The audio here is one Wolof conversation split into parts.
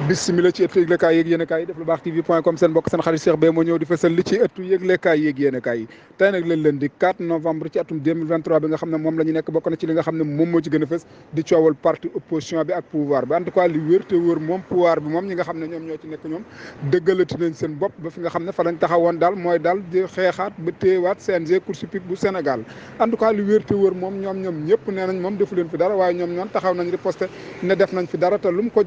bismillah ci ëttu yëglekaay yéeg yéenekaay yi def lu baax tv.com seen mbokk seen xarit Cheikh Beye moo ñëw di fësal li ci ëttu yëglekaay yéeg yéenekaay yi tey nag leen di 4 novembre ci atum 2023 bi nga xam ne moom la ñu nekk bokk na ci li nga xam ne moom moo ci gën a fës di coowal parti opposition bi ak pouvoir bi en tout cas li wér te wóor moom pouvoir bi moom ñi nga xam ne ñoom ñoo ci nekk ñoom dëggalati nañ seen bopp ba fi nga xam ne fa lañ taxawoon daal mooy daal di xeexaat ba téewaat CNG course hippique bu Sénégal en tout cas li wér te wóor moom ñoom ñëpp nee nañ moom defu leen fi dara waaye ñoom taxaw nañ riposté ne def nañ fi dara te lu mu ko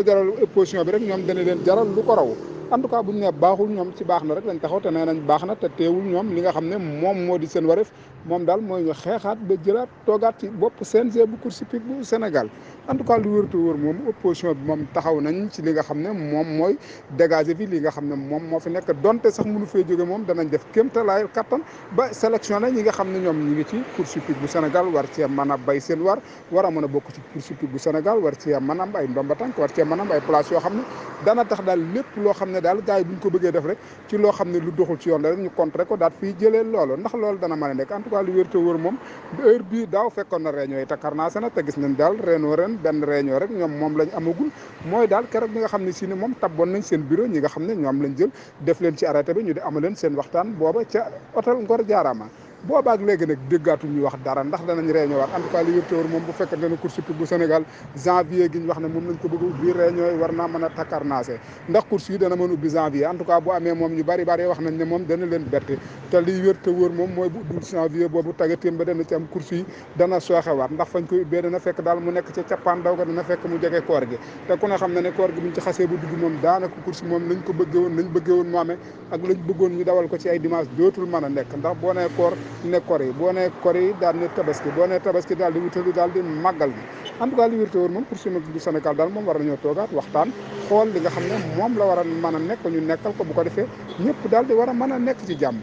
jaral opposition bi rek ñoom dana leen jaral lu ko raw en tout cas bu ñu nee baaxul ñoom ci baax na rek lañ taxaw te nee nañ baax na te teewul ñoom li nga xam ne moom moo di seen wareef moom daal mooy ñu xeexaat ba jëlaat toogaat ci bopp CNG bu course hippique bu Sénégal en tout cas lu wërtu wër moom opposition bi moom taxaw nañ ci li nga xam ne moom mooy dégager fi li nga xam ne moom moo fi nekk donte sax mënu fee jóge moom danañ def kéemtalaay kattan ba sélectionné ñi nga xam ne ñoom ñi ngi ci course hippique bu Sénégal war cee mën a bay seen war a mën a bokk ci course hippique bu Sénégal war cee mën a am ay ndomba tànk war cee mën a am ay place yoo xam ne dana tax daal lépp loo xam ne daal gars yi bu ñu ko bëggee def rek ci loo xam ne lu doxul ci yoon la rek ñu contrer ko daal fii jëlee loolu ndax loolu dana mën a nekk en tout cas lu wér te wóor moom heure bii daaw fekkoon na réunion yi te karnaase na te gis nañ daal ren benn réunion rek ñoom moom lañ amagul mooy daal keroog bi nga xam ne si ne moom tabboon nañ seen bureau ñi nga xam ne ñoom lañ jël def leen ci arrêté bi ñu di amaleen seen waxtaan booba ca hôtel Ngor Jaaraama boobaak léegi nag déggaatu ñu wax dara ndax danañ réunion waat en tout cas li wér te wóor moom bu fekkente ne course hippique bu Sénégal janvier gi ñu wax ne moom lañ ko bëgg ubbi réunion yi war naa mën a takkarnaase ndax course yi dana mën ubbi janvier en tout cas bu amee moom ñu bari wax nañ ne moom dana leen bett te liy wér te wóor moom mooy bu ubbi janvier boobu tàggatéem ba dana ci am course yi dana sooxewaat ndax fañ koy ubbee dana fekk daal mu nekk ca cappaandaw ga dana fekk mu jege koor gi te ku ne xam ne koor gi buñ ci xasee bu dugg moom daanaka course moom lañ ko bëggee woon mu amee ak lañ bëggoon ñu dawal ko ci ay dimanche dootul mën a nekk ndax boo nee koor ne koor yi boo nee kor yi daal ne tabaski boo nee tabaski daal di wutali daal di màggal gi en tout cas li wér te wóor moom course hippique du Sénégal daal moom war nañoo toogaat waxtaan xool li nga xam ne moom la war a mën a nekk ñu nekkal ko bu ko defee ñëpp daal di war a mën a nekk ci jàmm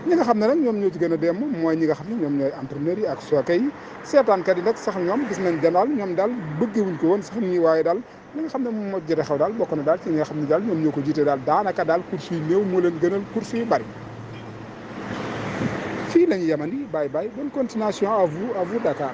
ñi nga xam ne nag ñoom ñoo ci gën a dem mooy ñi nga xam ne ñoom ñooy entraîneurs yi ak sooke yi seetaankat yi nag sax ñoom gis nañ daal ñoom daal bëggewuñ ko woon sax nii waaye daal li nga xam ne moom moo jëte xew daal bokk na daal ci ñi nga xam ne daal ñoom ñoo ko jiite daal daanaka daal course yu néew moo leen gënal course yu bari fii la ñu yemandi bye bye bonne continuation à vous Dakar